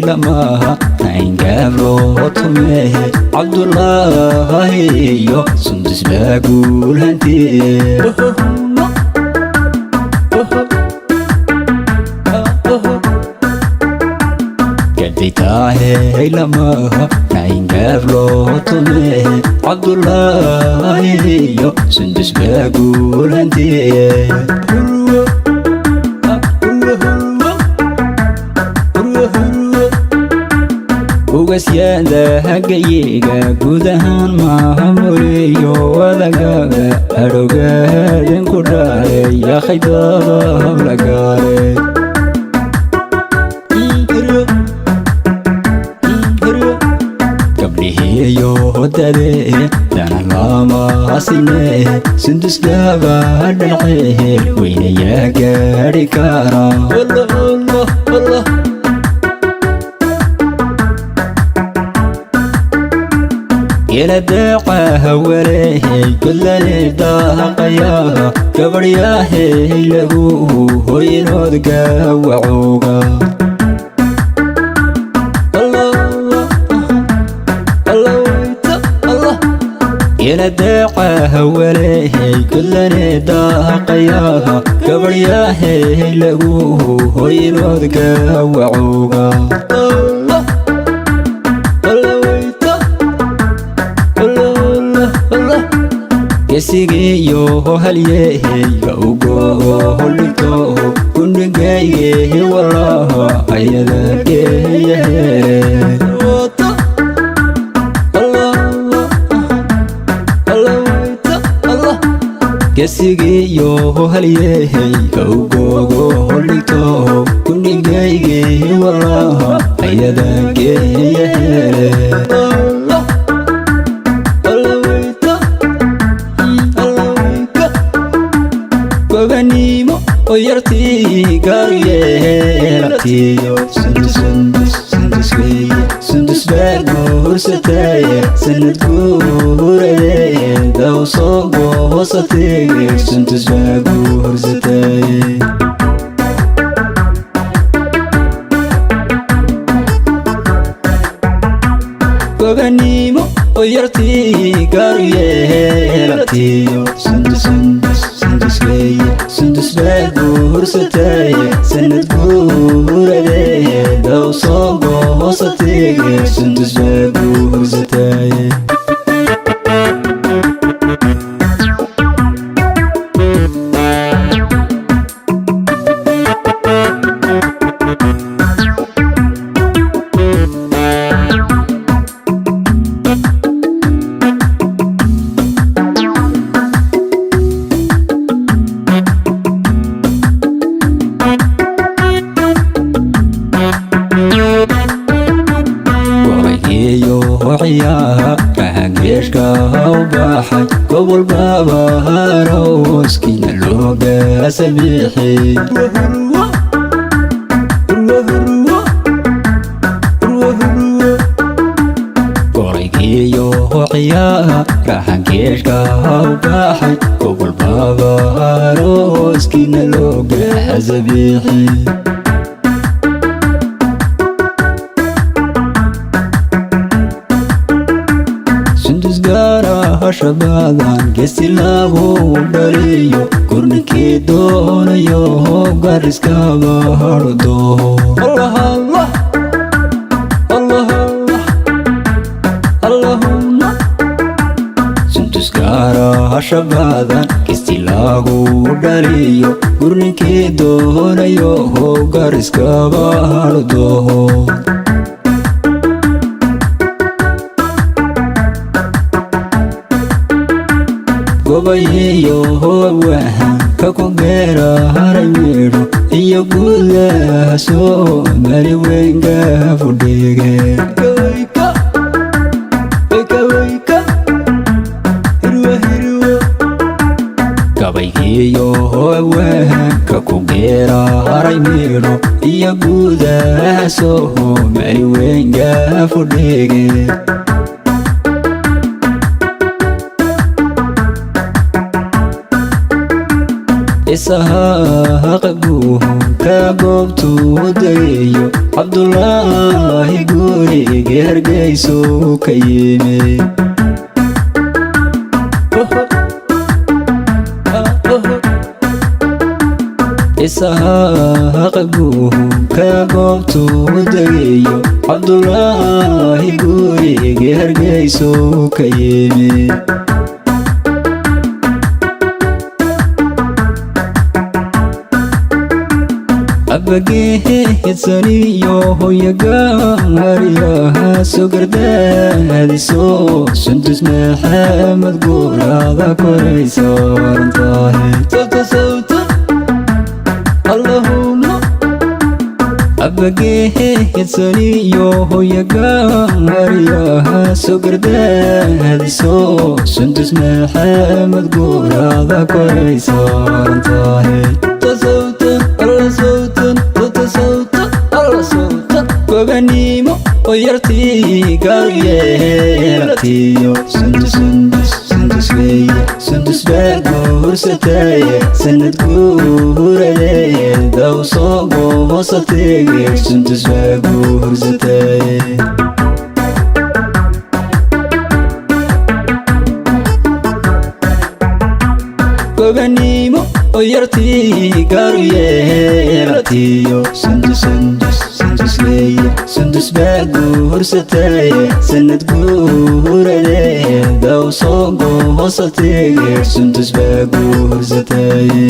Lamaha naingaablo tumehe Cabdulaahi iyo Sundus baa guulhantiye. Gaditaahe lamaha naingaablo tumehe Cabdulaahi iyo Sundus baa guulhantiye. Ugasyada hagayiga guud ahaan maamuliyo wadagaga hadhowgaadin ku dhaalay yakhaydada hablagaale. Gabdhihiyo hodadee dana lama sinee Sundus gabadhan cehel weynayaa gaadhi kara. Geladaaca hawalehey godlane daaqayaha gabadhyahey lagu hoyinood gaawacooga. Geladaaca hawalehey godlane daaqayaha gabadhyahey lagu hoyinood gaawacooga. Gesigiyo halyeheyga ugohodhigto gundhigaygehi walaha ayada geeyahere. Gesigiyo halyeheyga ugogodhigto gundhigaygehi walaha ayada geeyahere. Gobanimo oo yartii gaaryeelatiyo Sundus Sundus weeye Sundus baa guursataye sanad guuradee daw soo goosatee Sundus baa guursataye. Gobanimo oo yartii gaaryeelatiyo Sundus Sundus Sundus weeye Sundus baa guursataye sanad guuradee daw soo goosatee Sundus baa guursataye. Gobaygiiyo ciyaha rahangeeshka u baxay gobol baaba arooskiina looga sabiixi. Goraygiiyo ciyaha rahangeeshka u baxay gobol baaba arooskiina looga sabiixi. Sundus gaara hashabadan gesi lagu dhaliyo gurninkii doonayo gariskaba hardo. Sundus gaara hashabadan gesi lagu dhaliyo gurninkii doonayo gariskaba hardo. Gobayiyo wahan ka ku geera haray midho iyo guudaha soo mali weynga fudhige. Gabaygiiyo wahan ka ku geera haray midho iyo guudaha soo mali weynga fudhige. Isahaaq guuhu ka goobtu Goobtuu degayo Cabdulaahi gurigi Hargeyso ka yimi. Isahaaqa guuhu ka goobtuu degayo Cabdulaahi gurigi Hargeyso ka yimi. Abageedsaniyo hoyagaariyaha sogardaadiso Sundus Maxamed guuraada koraysa warantahay allahuna. Abageedsaniyo hoyagaariyaha sogardaadiso Sundus Maxamed guuraada koraysa warantahay. Gobanimo oo yartii gaaryeelatiyo Sundus, Sundus, Sundus weeye, Sundus baa guursataye sanad guuradeeda u soo goosateege, Sundus baa guursataye. Gobanimo oo yartii gaaryeelatiyo Sundus, Sundus, Sundus weeye, Sundus baa guursataye sanad guuradeeda u soo goosateege, Sundus baa guursataye.